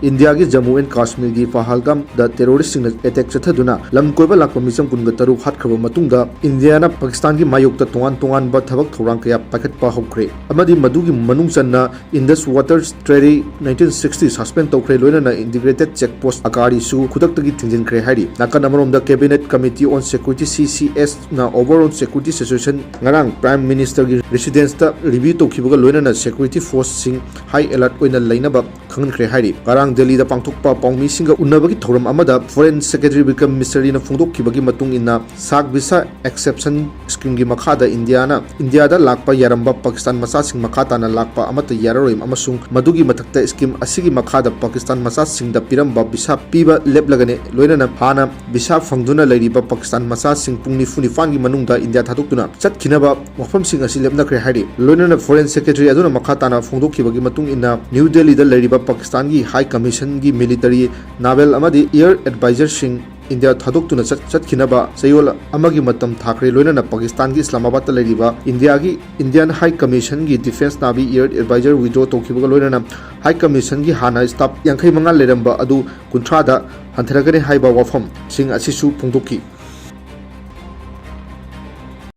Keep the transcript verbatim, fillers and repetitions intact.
ꯏꯟꯗꯤꯌꯥꯒꯤ Jammu and ꯀꯥꯁꯃꯤꯔꯒꯤ ꯄꯍꯜꯒꯥꯝꯗ ꯇꯦꯔꯣꯔꯤꯁꯁꯤꯡꯅ attack ꯆꯠꯊꯗꯨꯅ ꯂꯝ ꯀꯣꯏꯕ ꯂꯥꯛꯄ ꯃꯤꯆꯝ ꯀꯨꯟꯒ ꯇꯔꯨꯛ ꯍꯥꯠꯈ꯭ꯔꯕ ꯃꯇꯨꯡꯗ ꯏꯟꯗꯤꯌꯥꯅ ꯄꯥꯀꯤꯁꯇꯥꯟꯒꯤ ꯃꯥꯌꯣꯛꯇ ꯇꯣꯉꯥꯟ ꯇꯣꯉꯥꯟꯕ ꯊꯕꯛ ꯊꯧꯔꯥꯡ ꯀꯌꯥ ꯄꯥꯏꯈꯠꯄ ꯍꯧꯈ꯭ꯔꯦ ꯑꯃꯗꯤ ꯃꯗꯨꯒꯤ ꯃꯅꯨꯡ ꯆꯟꯅ Indus Waters Treaty nineteen sixty suspend ꯇꯧꯈ꯭ꯔꯦ, ꯂꯣꯏꯅꯅ Integrated Check Post ꯑꯀꯥꯔꯤꯁꯨ ꯈꯨꯗꯛꯇꯒꯤ ꯊꯤꯡꯖꯤꯟꯈ꯭ꯔꯦ ꯍꯥꯏꯔꯤ꯫ ꯅꯥꯀꯟ ꯑꯃꯔꯣꯝꯗ Cabinet Committee on Security, C C S, ꯅ overall security situation ꯉꯔꯥꯡ Prime Ministerꯒꯤ residenceꯇ review ꯇꯧꯈꯤꯕꯒ ꯂꯣꯏꯅꯅ security forceꯁꯤꯡ high alert ꯑꯣꯏꯅ ꯂꯩꯅꯕ ꯈꯪꯍꯟꯈ꯭ꯔꯦ ꯍꯥꯏꯔꯤ꯫ ꯉꯔꯥꯡ ꯗꯦꯜꯂꯤꯗ ꯄꯥꯡꯊꯣꯛꯄ ꯄꯥꯎꯃꯤꯁꯤꯡꯒ ꯎꯅꯕꯒꯤ ꯊꯧꯔꯝ ꯑꯃꯗ Foreign Secretary Vikram Misriꯅ ꯐꯣꯡꯗꯣꯛꯈꯤꯕꯒꯤ ꯃꯇꯨꯡ ꯏꯟꯅ, SAARC visa exception schemeꯒꯤ ꯃꯈꯥꯗ ꯏꯟꯗꯤꯌꯥꯅ, ꯏꯟꯗꯤꯌꯥꯗ ꯂꯥꯛꯄ ꯌꯥꯔꯝꯕ ꯄꯥꯀꯤꯁꯇꯥꯟ ꯃꯆꯥꯁꯤꯡ ꯃꯈꯥ ꯇꯥꯅ ꯂꯥꯛꯄ ꯑꯃꯠꯇ ꯌꯥꯔꯔꯣꯏ ꯑꯃꯁꯨꯡ ꯃꯗꯨꯒꯤ ꯃꯊꯛꯇ scheme ꯑꯁꯤꯒꯤ ꯃꯈꯥꯗ ꯄꯥꯀꯤꯁꯇꯥꯟ ꯃꯆꯥꯁꯤꯡꯗ ꯄꯤꯔꯝꯕ visa ꯄꯤꯕ ꯂꯦꯞꯂꯒꯅꯤ, ꯂꯣꯏꯅꯅ ꯍꯥꯟꯅ visa ꯐꯪꯗꯨꯅ ꯂꯩꯔꯤꯕ ꯄꯥꯀꯤꯁꯇꯥꯟ ꯃꯆꯥꯁꯤꯡ ꯄꯨꯡ ꯅꯤꯐꯨ ꯅꯤꯄꯥꯟꯒꯤ ꯃꯅꯨꯡꯗ ꯏꯟꯗꯤꯌꯥ ꯊꯥꯗꯣꯛꯇꯨꯅ ꯆꯠꯈꯤꯅꯕ ꯋꯥꯐꯝꯁꯤꯡ ꯑꯁꯤ ꯂꯦꯞꯅꯈ꯭ꯔꯦ ꯍꯥꯏꯔꯤ꯫ ꯂꯣꯏꯅꯅ Foreign Secretary ꯑꯗꯨꯅ ꯃꯈꯥ ꯇꯥꯅ ꯐꯣꯡꯗꯣꯛꯈꯤꯕꯒꯤ ꯃꯇꯨꯡ ꯏꯟꯅ, ꯅ꯭ꯌꯨ ꯗꯦꯜꯂꯤꯗ ꯂꯩꯔꯤꯕ ꯄꯥꯀꯤꯁꯇꯥꯟꯒꯤ High Commissionꯒꯤ military, naval ꯑꯃꯗꯤ air advisorꯁꯤꯡ ꯏꯟꯗꯤꯌꯥ ꯊꯥꯗꯣꯛꯇꯨꯅ ꯆꯠ-, ꯆꯠꯈꯤꯅꯕ ꯆꯌꯣꯜ ꯑꯃꯒꯤ ꯃꯇꯝ ꯊꯥꯈ꯭ꯔꯦ, ꯂꯣꯏꯅꯅ ꯄꯥꯀꯤꯁꯇꯥꯟꯒꯤ ꯏꯁꯂꯥꯃꯥꯕꯥꯗꯇ ꯂꯩꯔꯤꯕ ꯏꯟꯗꯤꯌꯥꯒꯤ Indian High Commissionꯒꯤ Defence Navy air advisor withdraw ꯇꯧꯈꯤꯕꯒ ꯂꯣꯏꯅꯅ High Commissionꯒꯤ ꯍꯥꯟꯅ staff ꯌꯥꯡꯈꯩ ꯃꯉꯥ ꯂꯩꯔꯝꯕ ꯑꯗꯨ ꯀꯨꯟꯊ꯭ꯔꯥꯗ ꯍꯟꯊꯔꯒꯅꯤ ꯍꯥꯏꯕ ꯋꯥꯐꯝꯁꯤꯡ ꯑꯁꯤꯁꯨ ꯐꯣꯡꯗꯣꯛꯈꯤ꯫